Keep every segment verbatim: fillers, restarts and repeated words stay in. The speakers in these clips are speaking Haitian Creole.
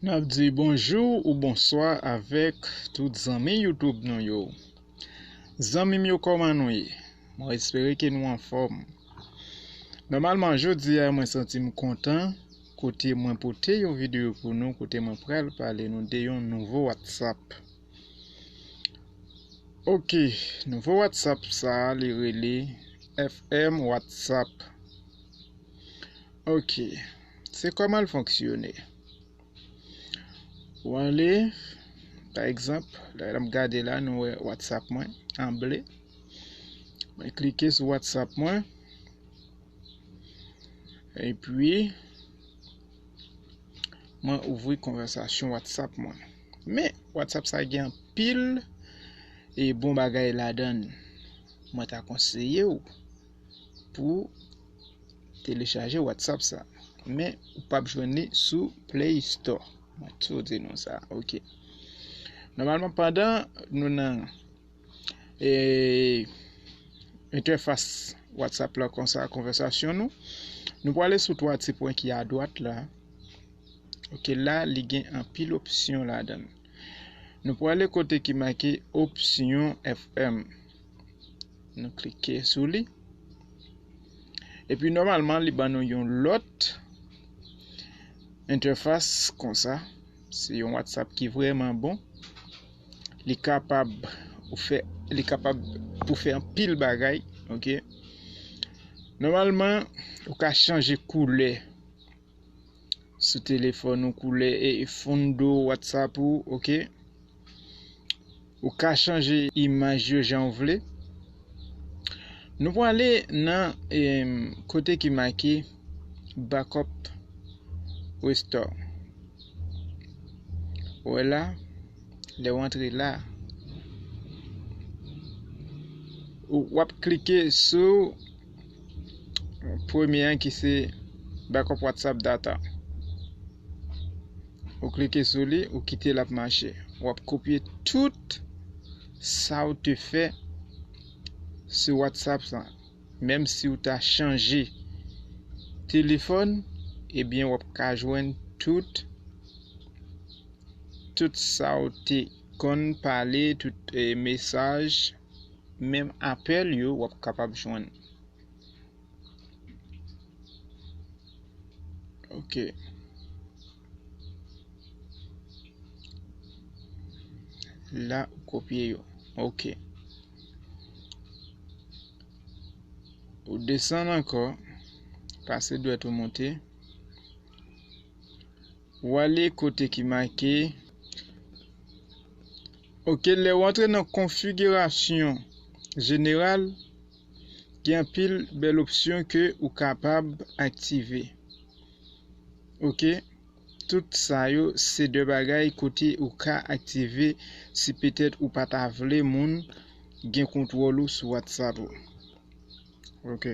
N ap di bonjou ou bonswa avèk tout zanmi YouTube nou yo. Zanmi m yo, kòman nou ye? Mwen espere ke nou anfòm. Nòmalman, jodi a, mwen santi m kontan kote mwen pote yon videyo pou nou, kote mwen pral pale nou de yon nouvo WhatsApp. Ok, nouvo WhatsApp sa a, li rele F M WhatsApp. Ok, se kòman l fonksyone? Ou ale, pa egzanp, la n ap gade la, nou wè WhatsApp mwen an ble. Mwen klike sou WhatsApp mwen. Epi, mwen ouvri konvèsasyon WhatsApp mwen. Men, WhatsApp sa gen anpil e bon bagay ladan l. Mwen ta konseye w pou telechaje WhatsApp sa. Men, ou p ap jwenn li sou Play Store. Mwen tou di nou sa, ok. Nòmalman, pandan nou nan e, entèfas WhatsApp la konsa, konvèsasyon nou, nou prale sou twa ti pwen ki adwat la. Ok, la, li gen anpil opsyon ladan l. Nou prale kote ki make opsyon F M. Nou klike sou li. Epi, nòmalman, li ban nou yon lòt entèfas konsa. Se yon WhatsApp ki vrèman bon. Li kapab ou fè, li kapab pou fè anpil bagay, ok? Nòmalman, ou ka chanje koulè sou telefòn ou, koulè e, e fon do WhatsApp ou, ok? Ou ka chanje imaj yo jan w vle. Nou prale nan, em, kote ki make Backup Restore. Ou wè la, lè w antre la, ou, w ap klike sou premye an ki se Backup WhatsApp Data. Ou klike sou li, ou kite l ap mache. W ap kopye tout sa w te fè sou WhatsApp sa. Menm si w ta chanje telefòn, ebyen, w ap ka jwenn tout, tout sa w te konn pale, tout, eh, mesaj, menm apèl yo, w ap kapab jwenn. Ok. La, ou kopye yo. Ok. Ou desann ankò, pase dwèt ou monte. Ou ale kote ki make. Ok, lè w antre nan konfigirasyon jeneral, gen anpil bèl opsyon ke ou kapab aktive. Ok, tout sa yo se de bagay kote ou ka aktive si petèt ou pa ta vle moun gen kontwòl ou sou WhatsApp ou. Ok.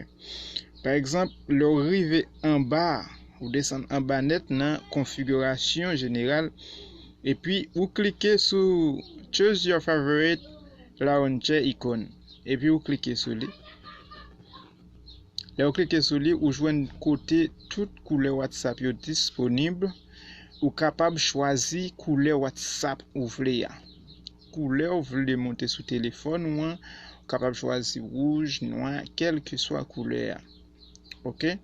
Pa egzanp, lè w rive anba, ou desann anba nèt nan konfigirasyon jeneral, epi ou klike sou Choose your favorite launcher icon, epi ou klike sou li. Lè w klike sou li, ou jwenn kote tout koulè WhatsApp yo disponib. Ou kapab chwazi koulè WhatsApp ou vle a. Koulè w vle monte sou telefòn ou an, ou kapab chwazi wouj, nwa, kèlkeswa koulè a. Ok?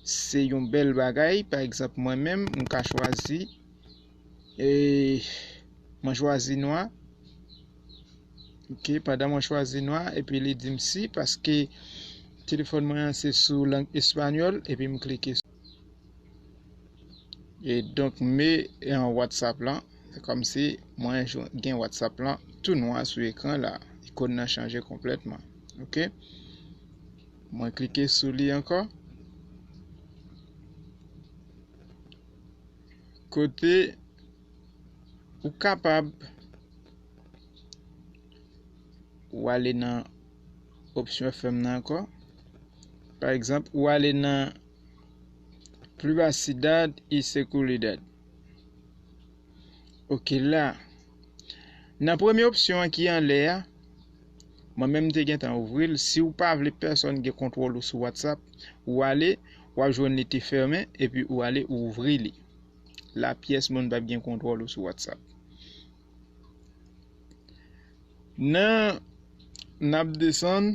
Se yon bèl bagay. Pa egzanp, mwen menm, m ka chwazi, e, mwen chwazi nwa. Ok, pandan mwen chwazi nwa, epi li di m si, paske telefòn mwen an se sou lang espanyòl, epi m klike sou. E donk, me an WhatsApp lan, se kòmsi mwen jwenn, gen WhatsApp lan tou nwa sou ekran la. Ikòn nan chanje konplètman. Ok? Mwen klike sou li ankò. Kote ou kapab, ou ale nan opsyon F M nan ankò. Pa egzanp, ou ale nan Privacidad y Seguridad. Ok, la. Nan premye opsyon an ki anlè a, mwen menm m te gentan ouvri l. Si w pa vle pèsonn gen kontwòl ou sou WhatsApp, ou ale, w ap jwenn li te fèmen, epi ou ale, ou ouvri li. la pyès moun p ap gen kontwòl ou sou WhatsApp. Nan n ap desann,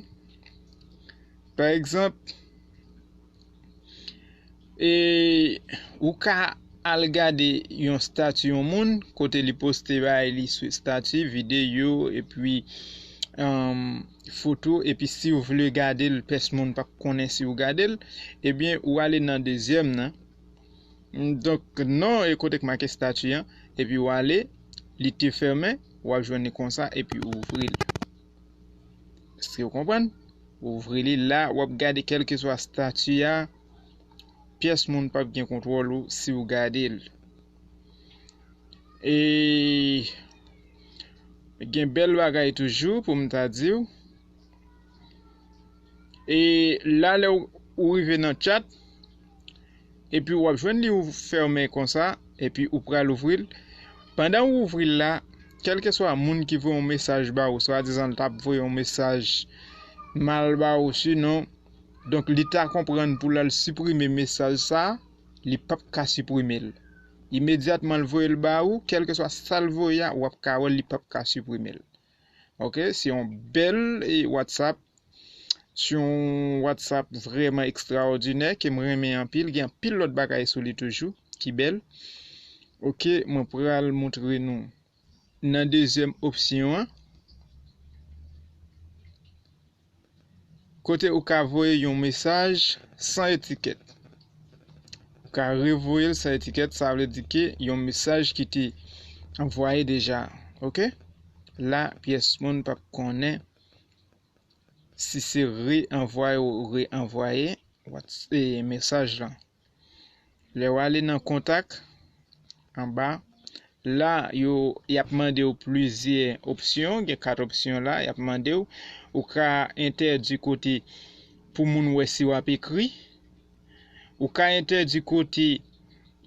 pa egzanp, e ou ka al gade yon stati yon moun, kote li poste bagay li sou estati, videyo, epi um, foto, epi si w vle gade l, pèsonn moun p ap konnen si w gade l, ebyen, ou ale nan dezyèm nan. Donk, non, e kote k make stati an, epi w ale, li te fèmen, w ap jwenn li konsa, epi ou ouvri l. Èske w konprann? Ou ouvri li la, w ap gade kèlkeswa stati a, pyès moun p ap gen kontwòl ou si w gade l. E gen bèl bagay toujou pou m ta di w. E la, lè w, ou rive nan chat, epi w ap jwenn li ou fèmen konsa, epi ou pral ouvri l. Pandan w ouvri l la, kèlkeswa moun ki voye yon mesaj ba ou, swadizan l t ap voye yon mesaj mal ba ou, sinon, donk, li ta konprann pou l al siprime mesaj sa, li p ap ka siprime l. Imedyatman l voye l ba ou, kèlkeswa sa l voye a, w ap ka wè l, li p ap ka siprime l. Ok, se yon bèl e, WhatsApp. Se yon WhatsApp vrèman ekstraòdinè ke m renmen anpil. Gen anpil lòt bagay sou li toujou ki bèl. Ok, mwen pral montre nou nan dezyèm opsyon an. Kote ou ka voye yon mesaj san etikèt. Ou ka revoye l san etikèt, sa vle di ke yon mesaj ki te anvwaye deja. Ok? La, pyès moun p ap konnen si se re-anvwaye ou re-anvwaye whats-, e, mesaj lan. Lè w ale nan kontak, anba, la, yo, y ap mande w plizyè opsyon, gen kat opsyon la, y ap mande w, ou ka entèdi kote pou moun wè si w ap ekri, ou ka entèdi kote,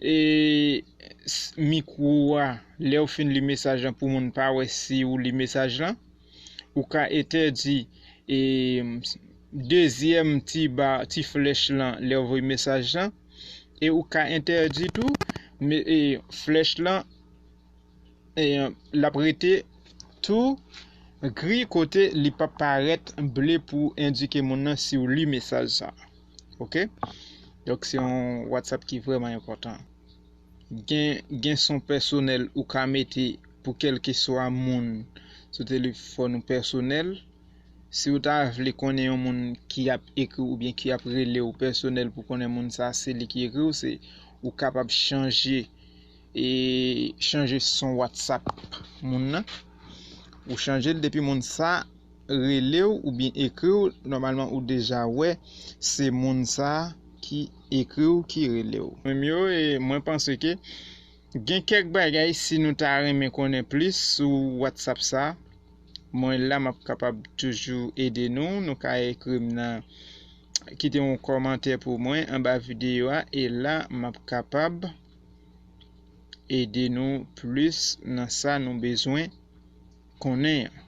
e, s-, mikwo a, lè w fin li mesaj lan pou moun pa wè si w li mesaj lan, ou ka entèdi, e, dezyèm ti ba, ti flèch lan lè w voye mesaj lan, e ou ka entèdi tou, me, e, flèch lan, e, l ap rete tou gri kote li p ap parèt ble pou endike moun nan si w li mesaj sa. Ok? Donk, se yon WhatsApp ki vrèman enpòtan. Gen, gen son pèsonèl ou ka mete pou kèlkeswa moun sou telefòn ou pèsonèl. Si w ta vle konnen yon moun ki ap ekri w oubyen ki ap rele w pèsonèl pou konnen moun sa se li ki ekri w, se ou kapab chanje, e chanje son WhatsApp moun nan. Ou chanje l depi moun sa rele w oubyen ekri w, nòmalman ou deja wè se moun sa ki ekri w, ki rele w. Menm yo, e mwen panse ke gen kèk bagay, si nou ta renmen konnen plis sou WhatsApp sa, mwen la m ap kapab toujou ede nou. Nou ka ekri m nan, kite yon kòmantè pou mwen anba videyo a, e la m ap kapab ede nou plis nan sa nou bezwen konnen an.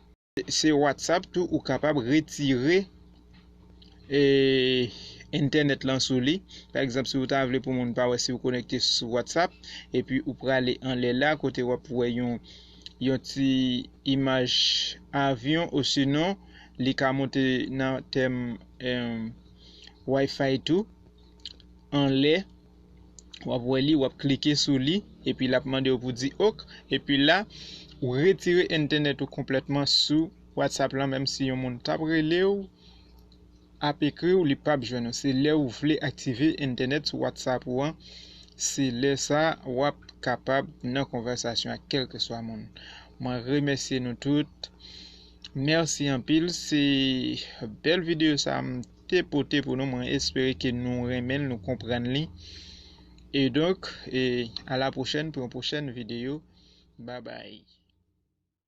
Se WhatsApp tou ou kapab retire, e, entènèt lan sou li. Pa egzanp, si w ta vle pou moun pa wè si w konekte sou WhatsApp, epi ou prale anlè la, kote w ap wè yon, yon ti imaj avyon, osinon, li ka monte nan tèm, em, Wi-Fi tou, anlè, w ap wè li, w ap klike sou li, epi l ap mande w pou di ok, epi la, ou retire entènèt ou konplètman sou WhatsApp lan, menm si yon moun t ap rele w, ap ekri w, li p ap jwenn ou. Se lè ou vle aktive entènèt sou WhatsApp ou an, se lè sa w ap kapab nan konvèsasyon ak kèlkeswa moun. Mwen remèsye nou tout. Mèsi anpil. Se bèl videyo sa m te pote pou nou. Mwen espere ke nou renmen l, nou konprann li. E donk, e a la pwochèn pou yon pwochèn videyo. Babay.